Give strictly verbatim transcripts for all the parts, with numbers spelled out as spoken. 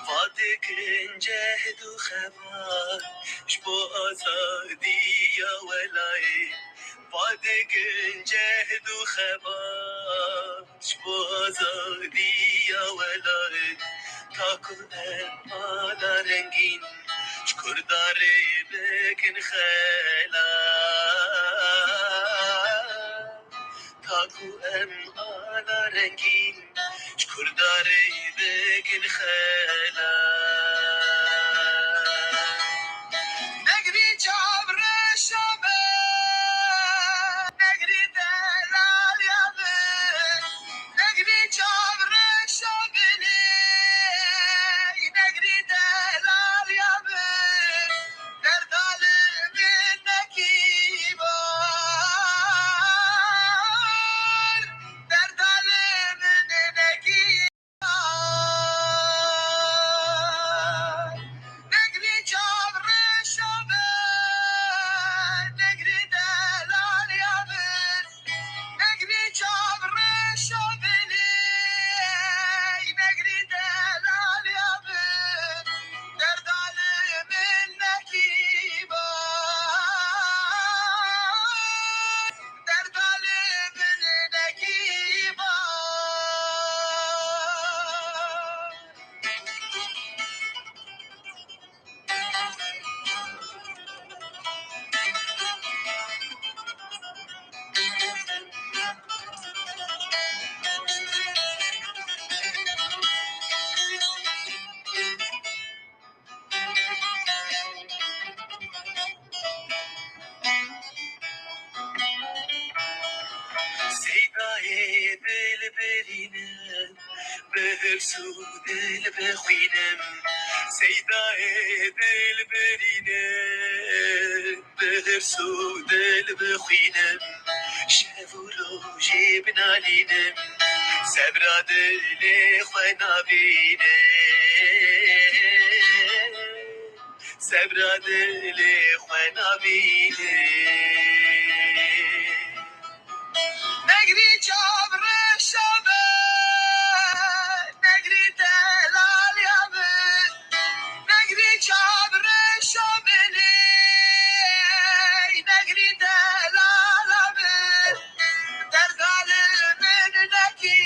Va dikin cehd û xebat ji bo azadiya welayê. Va dikin cehd û xebat ji bo azadiya welayê. Ta ku em mala rengîn ji Kurda rê bikin xelat. Ta ku em ana rengîn ji Kurda rê bikin xelat. Negrî çav reşa be, negrî delaliya be, negrî çav reşa binê, negrî delaliya be. Derda li min nekî bar, derda li min nekî bar. Negrî çav reşa be, negrî delaliya be. Negrî çav reşa binê, negrî delaliya be. Derda li min nekî bar, derda li min nekî bar. Seydayê dilberî ne, bi hirs û dil bixwînim. Seydayê dilberî ne, bi hirs û dil bixwînim. Şev û rojê binalînim, sebra dilê xwe nabînim. Sebra dilê xwe nabînim. Negrî çav reşa be, negrî delaliya be. Negrî çav reşa binê, negrî delala be. Derda li min nekî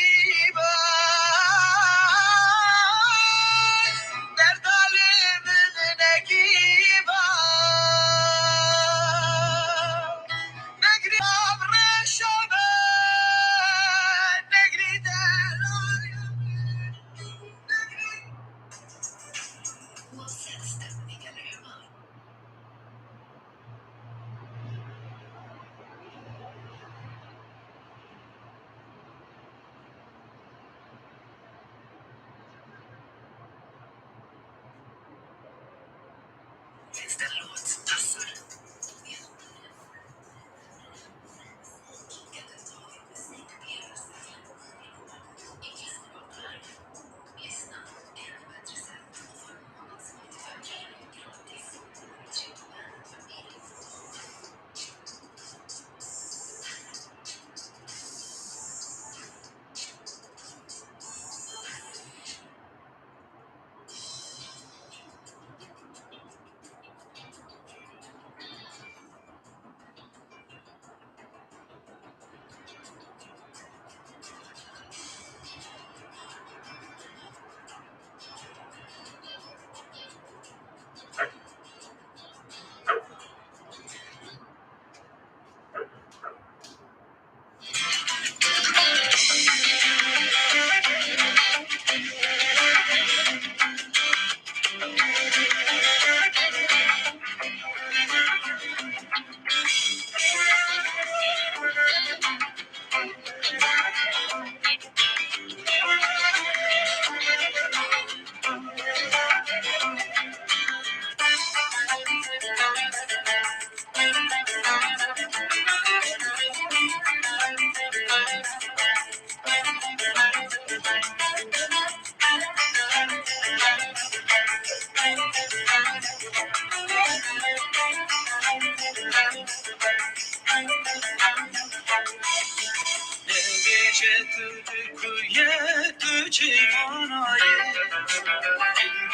Nebêje tu di ku ye tu çêmana ye,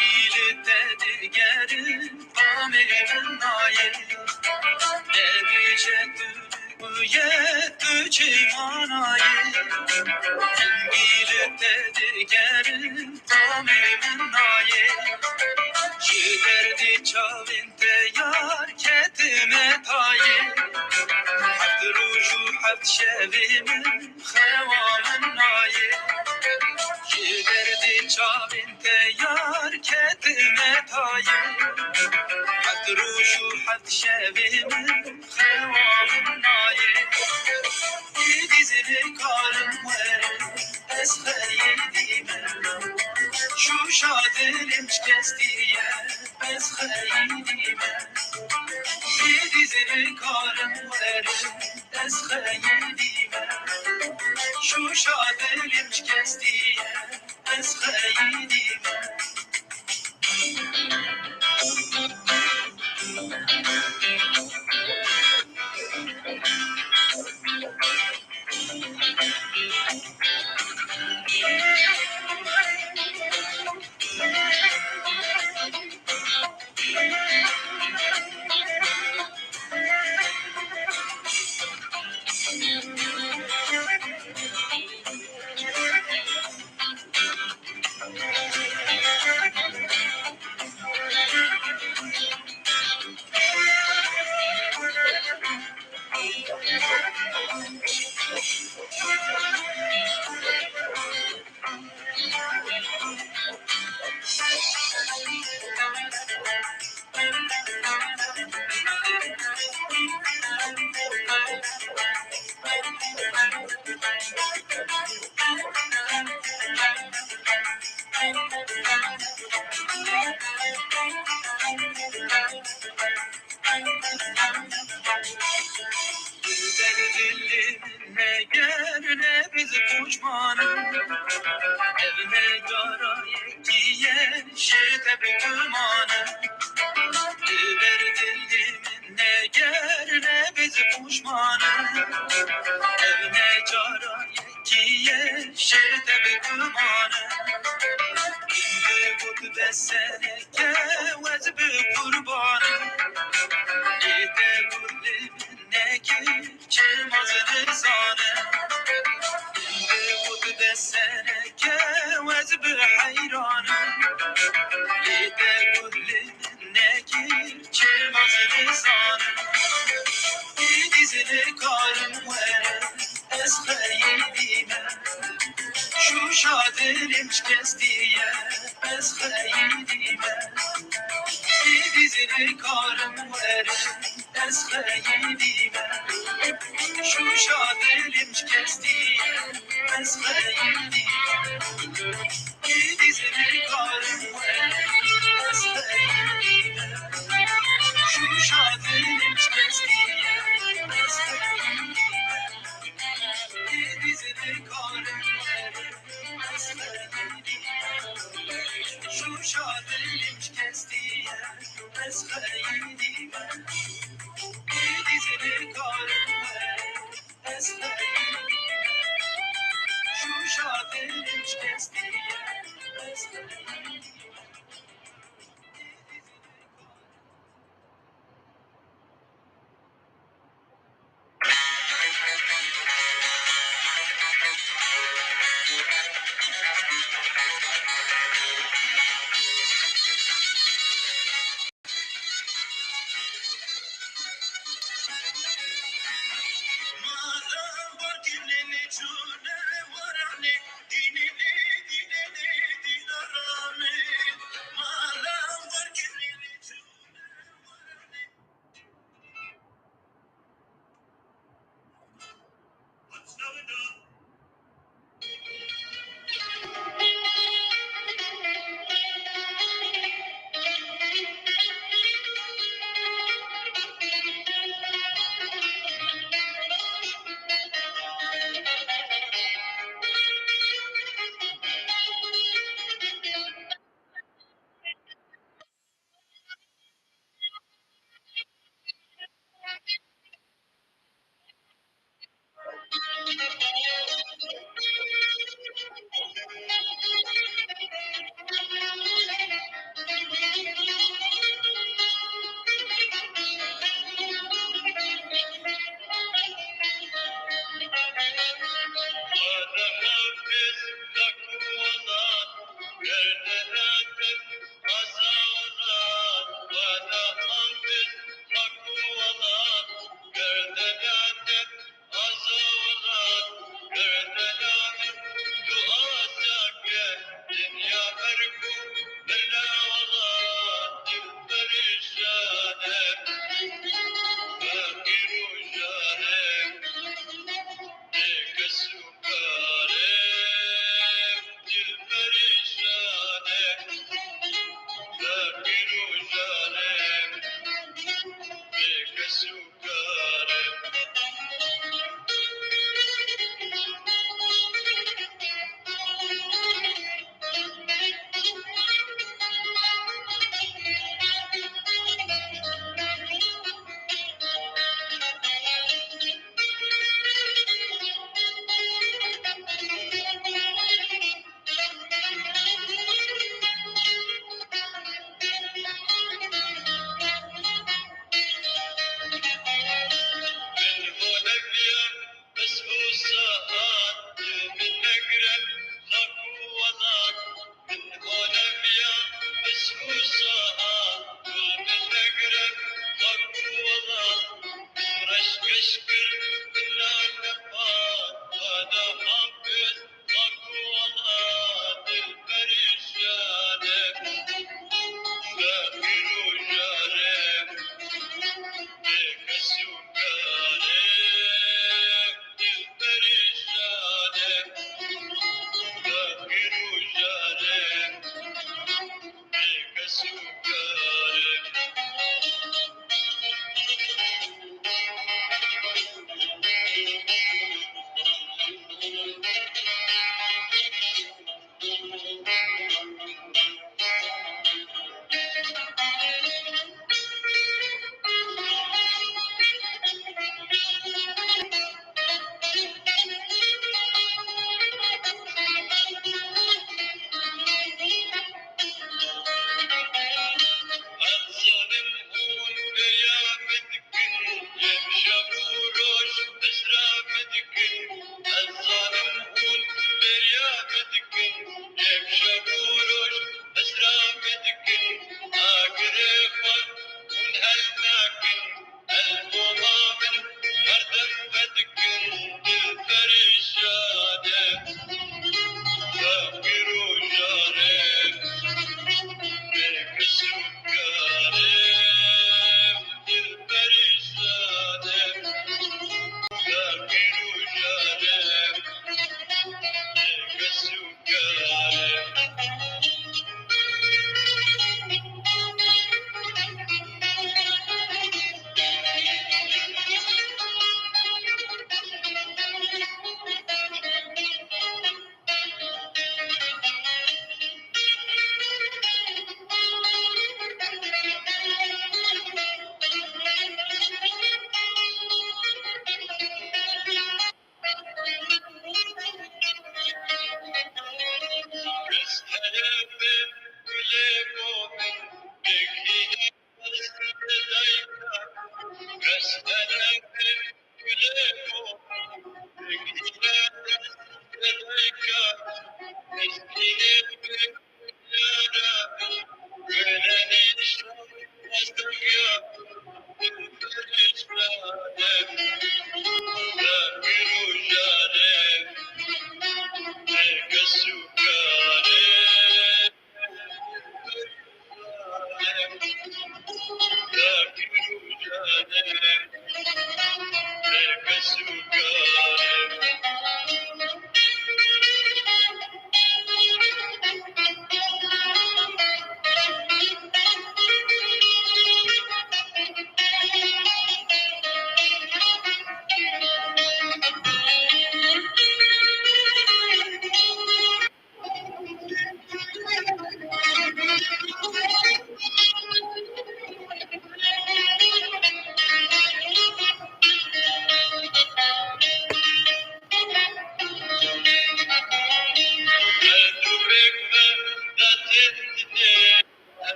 hingî li te digerin, qamê min nayê. Nebêje tu di ku ye tu çêmana ye, hingî li te digerin, qamê min nayê. Ji derdê çavên te yar ketime tayê. Heft roj û heft şevê min xewa min nayê. Ji derdê çavên te yar ketime tayê. Heft roj û heft şevê min xewa min nayê. Êdî zilê karim werim, ez xeyîdî me. Şûşa dilê min şikestî ye, ez xeyîdî me. Êdî zilê karim werim, ez xeyîdî me. Şûşa dilê min şikestî ye, ez xeyîdî me. Li ber dilê min neger, nebe ez pûçmanim. Ev ne cara yekî ye, ji te bigumanim. Li ber dilê min neger, nebe ez pûçmanim. Ev ne cara yekî ye, ji te bigumanim. Min digot bes seneke, ez bi qurbanim. Lê te gulê min nekir, çima ez nizanim. Min digot bes seneke, ez bi heyranim. Lê te gulê min nekir, çima ez nizanim. Êdî ez nikarim werim, ez xeyîdî me. Şûşa dilê min şikestî ye, ez xeyîdî me. Êdî ez nikarim werim, ez xeyîdî me. Şûşa dilê min şikestî ye, ez xeyîdî me. Êdî ez nikarim werim, ez xeyîdî me. Şuşa dilim şikestiye, ez xeyîdî me. Êdî zilê karê me, ez xeyîdî me. Şuşa dilim şikestiye, ez xeyîdî me.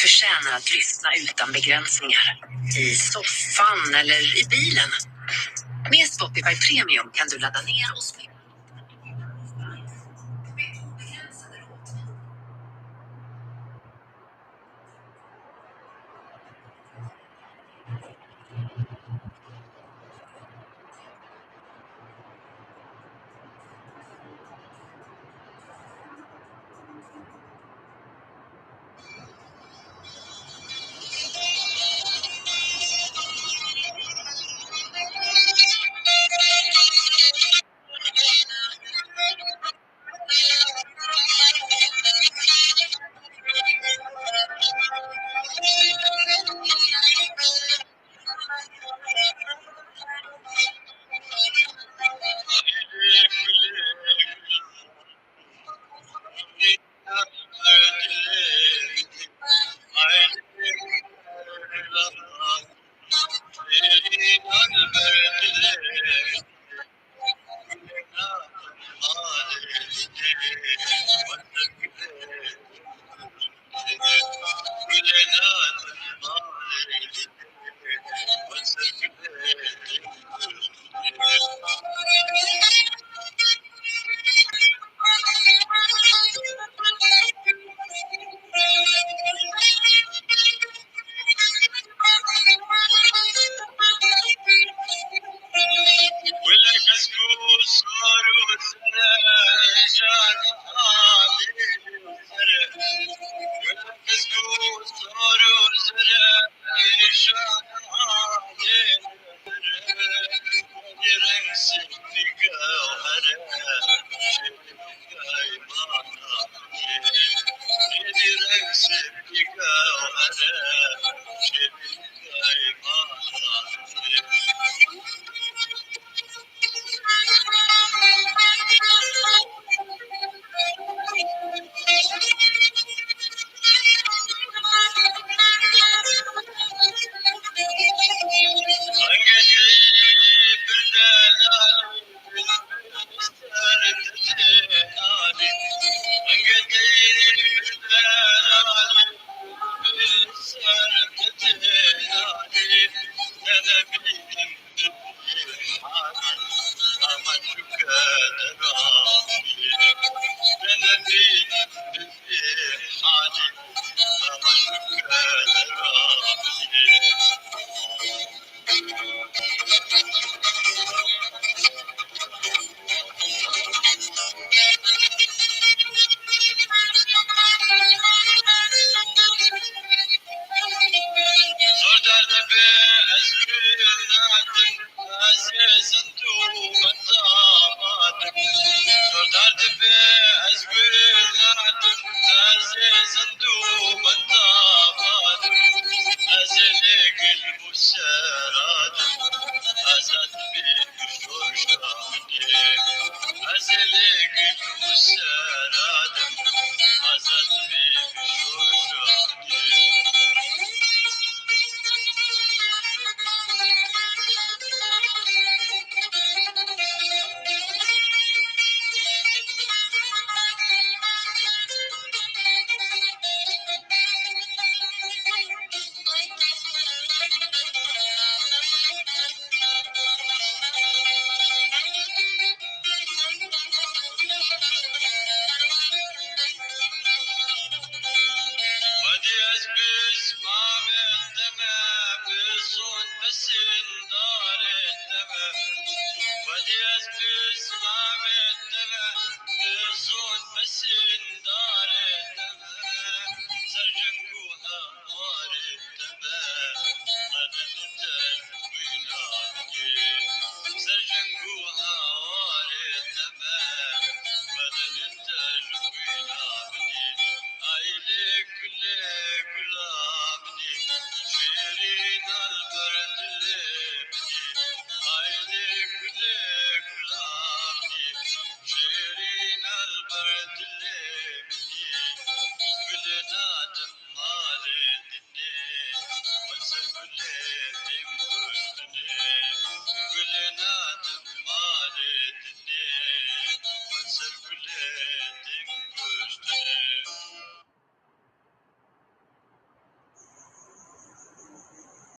förtjänar att lyssna utan begränsningar. I soffan eller i bilen. Med Spotify Premium kan du ladda ner och spela med obegränsade låtar.